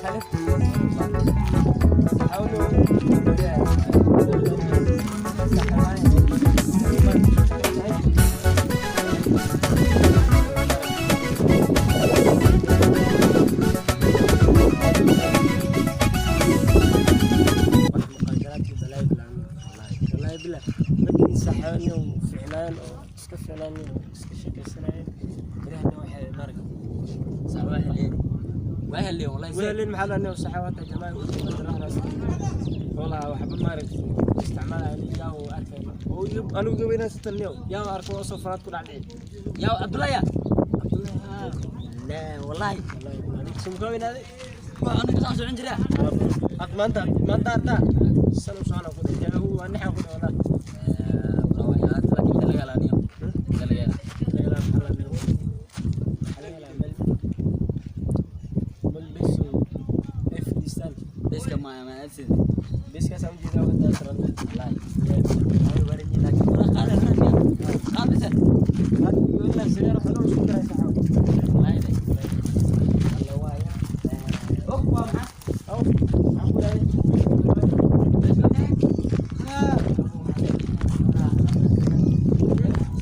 Muqaadaraadkii balaayo bilaabmay, wallahi wallahi billah. Raggii saaxiibani oo ficnaan oo iska ficnaan oo iska sheekaysanayeen birahana waxay marag. Sax, waa heleen, waa heleen wallahi. Weelin maxaa la noo saxaabada jamaa muqaadaraadkaas walahi waxba maarag isticmaalaya yaa uu arkay oo anigu gabayna sitan niyo yaa arko oo soo faraad ku dhacday. Yaa Abdullahi, ya la wallahi. Wallahi anigu sum gabaynaaday. Waa aniga saan socon jiraa. Had maanta maanta arta san u socona ku dhacay waa naxa ku dhacay wallahi. Laakiin inta laga helaaniyo inta laga hela. Beska ma aadsid. Wallahi laakiin wala qaada ramiya qaadisa wallahi de alla waaya og waa maxaa.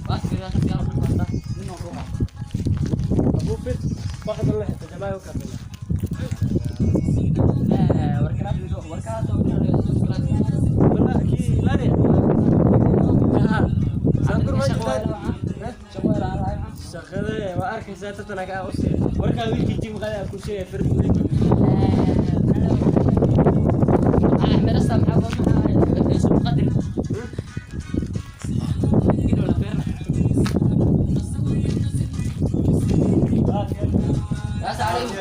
Bas kira kira basta nino ruuxa. Warkaa Shaqada waa arkaysaa tatana kaa usii warkaa wiilkii jim qadaa ku sheegay firdi. Axmed maxaa isku qadir inuu la feerna.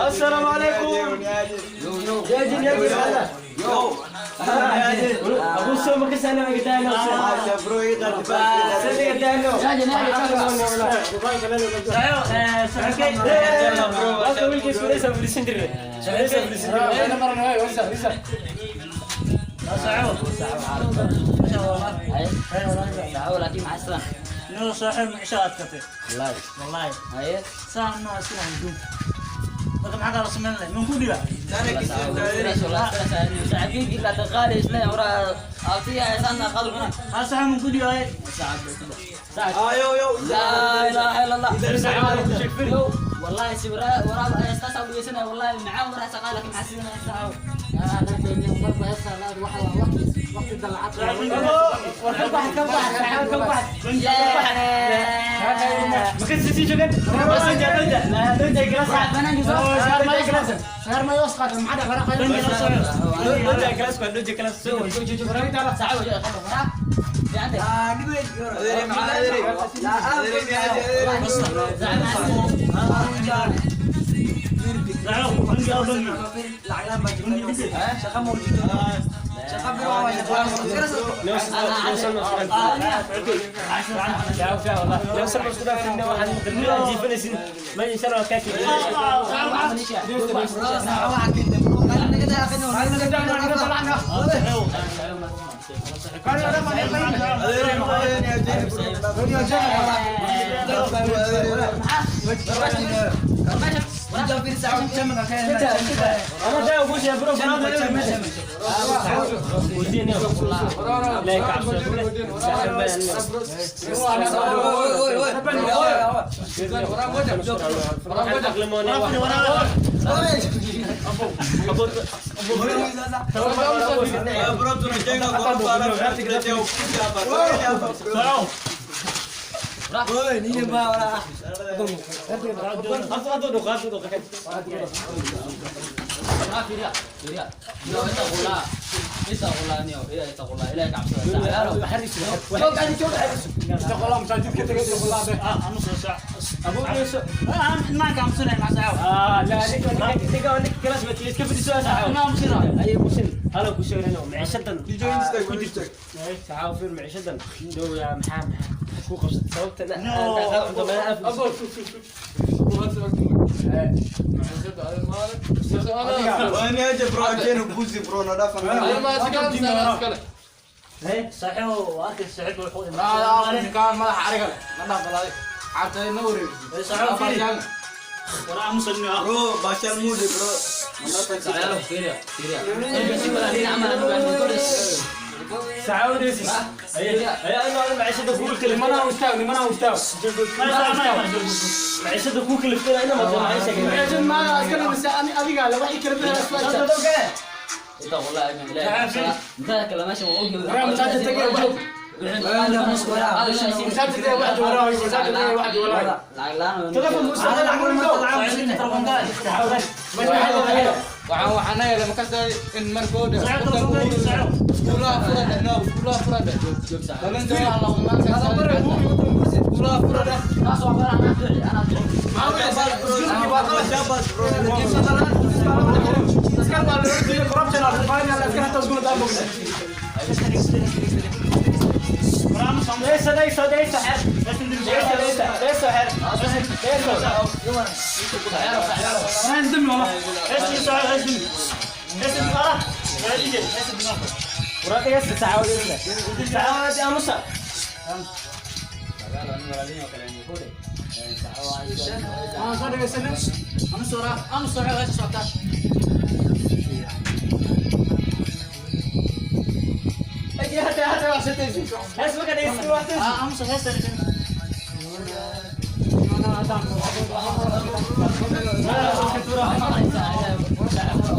السلام عليكم. Yo yo. يا جن يا جن هلا. Yo. ابو السوم كسانه ما قدانو سنه قدانو. يا جن يا جن. ويلكي سوريسا فريسندري سوريسا فريسندري. laakiin maxaa islaan? نو صاحب معيشة أتكتي. Wallahi. والله. Haye. ساعة نو أسمع نجوم لكن معك راس مال من كل بقى. صاحب من كل بقى. لا اله الا الله. والله سورا ورا استاذ ابو يسنا والله معاه ورا سقالك مع سيدنا يسعوا. كم واحد كم واحد كم واحد؟ ما كنت تيجي لا لا كلاس. لا كلاس لا كلاس. ما يشرب كاكي. انا جاي اقول يا برو وديني لا يكعب. ما كان مع ساعة. لا نيك نيك كلاس ما تيجي كيف تسوي ساعة؟ ما مصير. اي مسلم هلا كوشير هنا معيشة ساعة في معيشة دو يا محام كو قبصت صوت انا عندما صحيح واكل صحيح والحوت. صحيح ورا مسلم. Waxaan yeelay markaas in markooda iskuulaha fura dheh, no, iskuulaha fura dheh. Dhalinta waa la iskuulaha fura dheh.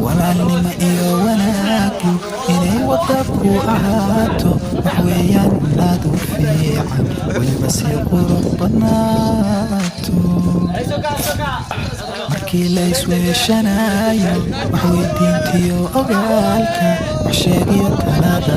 Walaalnimo iyo wanaaggu inay wadda ku ahaato wax weeyaan aad u fiican, weliba sii qurux badnaato markii la isweeshanayo wax weydiintiyo ogaalka wax sheegiyo talada.